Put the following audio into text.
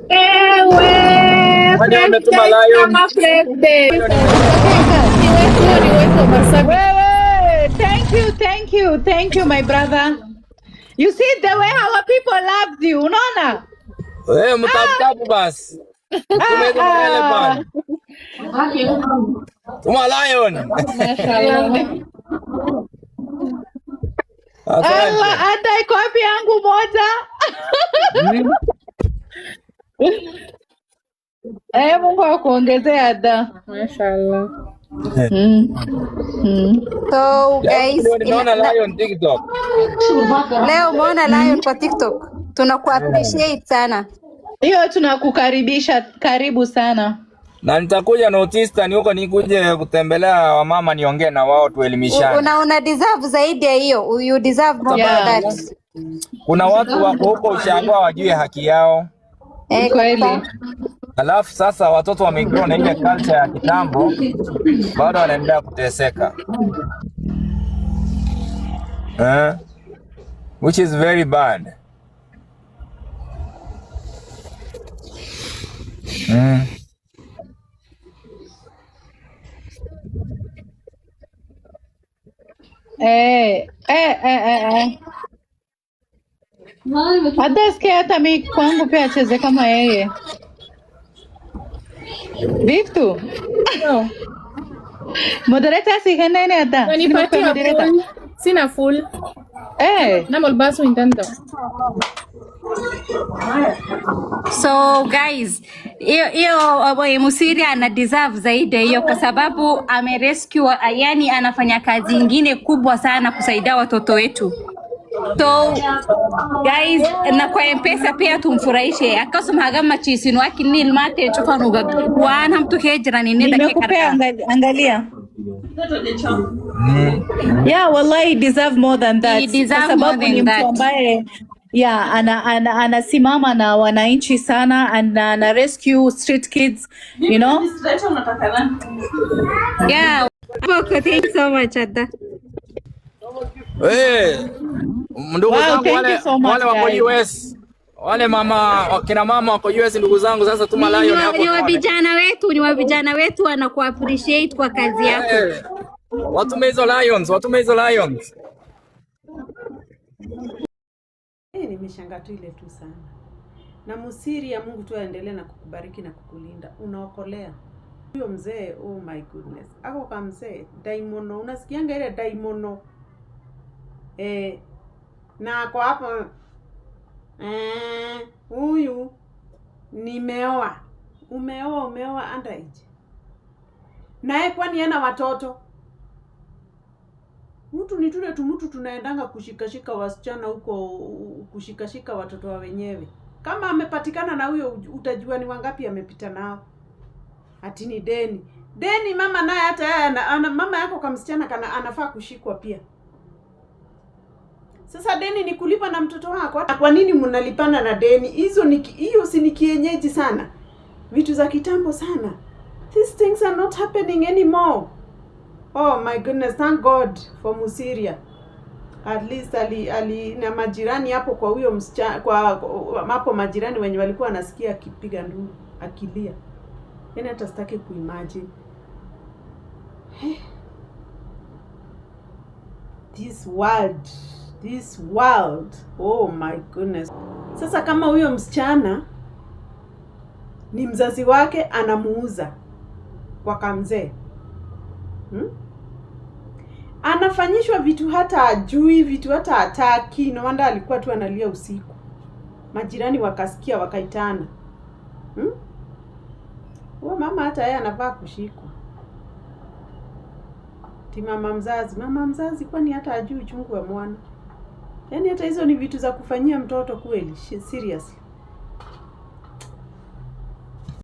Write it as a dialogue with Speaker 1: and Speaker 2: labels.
Speaker 1: Ewe,
Speaker 2: Kwani wametuma
Speaker 1: president
Speaker 2: lion?
Speaker 1: Kama president.
Speaker 3: Ni wetu, ni wetu wa Marsabit.
Speaker 1: Wewe, thank you, thank you, thank you, my brother. You see the way our people loved you, unaona?
Speaker 2: Eh, mtaptapu basi. Tume hizo maelephant. Tuma lion.
Speaker 3: Mashallah.
Speaker 1: Allah,
Speaker 2: Asante.
Speaker 1: Hata iko wapi yangu moja? Eh, Mungu akuongezea, Ada.
Speaker 3: Mashallah.
Speaker 4: So guys,
Speaker 2: Leo nimeona
Speaker 4: ina, na,
Speaker 2: lion TikTok.
Speaker 4: Leo umeona lion kwa TikTok. Tunaku appreciate sana.
Speaker 1: Hiyo tunakukaribisha, karibu sana.
Speaker 2: Na nitakuja North Eastern huko, nikuje kutembelea wamama, niongee na wao, tuelimishane.
Speaker 4: Una deserve zaidi ya hiyo. You deserve more than
Speaker 1: Yeah.
Speaker 4: that.
Speaker 2: Kuna watu wako huko ushago hawajui haki yao.
Speaker 4: Eh,
Speaker 1: Kweli.
Speaker 4: Kabisa.
Speaker 2: Alafu sasa watoto wamegrow na ile culture ya kitambo, bado wanaendelea kuteseka. Eh? Which is very bad.
Speaker 1: Eh. Hata sikia, hata mi kwangu pia acheze kama yeye. Vitu.
Speaker 3: No.
Speaker 1: Moderator si nene hata. Sina
Speaker 3: Wanipatia
Speaker 1: moderator.
Speaker 3: full. Sina full.
Speaker 1: Eh.
Speaker 3: Namol basu intento.
Speaker 4: So guys, hiyo hiyo Musiria ana deserve zaidi ya hiyo kwa sababu ame rescue, yani anafanya kazi ingine kubwa sana kusaidia watoto wetu. So guys, na kwa M-Pesa pia tumfurahishe, akkasuma hagammachiisinu akka inni ilmaate cufanuga waan hamtu kee jiran inni dhaqee
Speaker 1: Nimekupea
Speaker 4: qarqaara.
Speaker 1: Angalia. Yeah, wallahi he deserve more than
Speaker 4: He
Speaker 1: that. Kwa
Speaker 4: deserve more
Speaker 1: sababu ni
Speaker 4: than
Speaker 1: mtu
Speaker 4: that.
Speaker 1: ambaye, yeah, anasimama na wananchi sana, ana rescue street kids.
Speaker 4: Yeah. Boko, thank you so much, Adda.
Speaker 2: Eh, ndugu
Speaker 1: Wow,
Speaker 2: zangu
Speaker 1: thank
Speaker 2: wale
Speaker 1: you so much,
Speaker 2: wale wako
Speaker 1: guys.
Speaker 2: US, wale mama wakina mama wako US, ndugu zangu, sasa tuma
Speaker 4: Ni, ni,
Speaker 2: lion
Speaker 4: wa,
Speaker 2: hapo
Speaker 4: ni wa
Speaker 2: tuone.
Speaker 4: vijana wetu, ni wa vijana wetu wanaku appreciate kwa kazi yako.
Speaker 2: Eh, watume hizo lions, watume hizo lions.
Speaker 5: Eh, nimeshangaa tu ile tu sana. Na Musiri ya Mungu tu aendelee na kukubariki na kukulinda. Unaokolea. Huyo mzee, oh my goodness. Ako kwa mzee, daimono. Unasikianga ile daimono. Eh, na ako hapo. Eh, huyu nimeoa. Umeoa, umeoa underage. Naye kwani ana watoto? Mtu ni tule tumutu tunaendanga kushikashika wasichana huko, kushikashika watoto wa wenyewe. Kama amepatikana na huyo, utajua ni wangapi amepita nao. Ati ni deni. Deni mama naye hata yeye mama yako kama msichana kana anafaa kushikwa pia. Sasa deni ni kulipa na mtoto wako. Hata kwa nini mnalipana na deni? Hizo ni hiyo si ni kienyeji sana. Vitu za kitambo sana. These things are not happening anymore. Oh my goodness, thank God for Musiria. At least ali na majirani hapo kwa huyo msichana, kwa hapo majirani wenye walikuwa wanasikia akipiga nduru, akilia. Yaani hata sitaki kuimagine. This world, this world. Oh my goodness. Sasa kama huyo msichana ni mzazi wake anamuuza kwa kamzee. Anafanyishwa vitu hata ajui, vitu hata hataki. No wonder alikuwa tu analia usiku. Majirani wakasikia wakaitana. Huyo mama hata yeye anafaa kushikwa. Ti mama mzazi, mama mzazi kwani hata ajui uchungu wa mwana? Yaani hata hizo ni vitu za kufanyia mtoto kweli, seriously.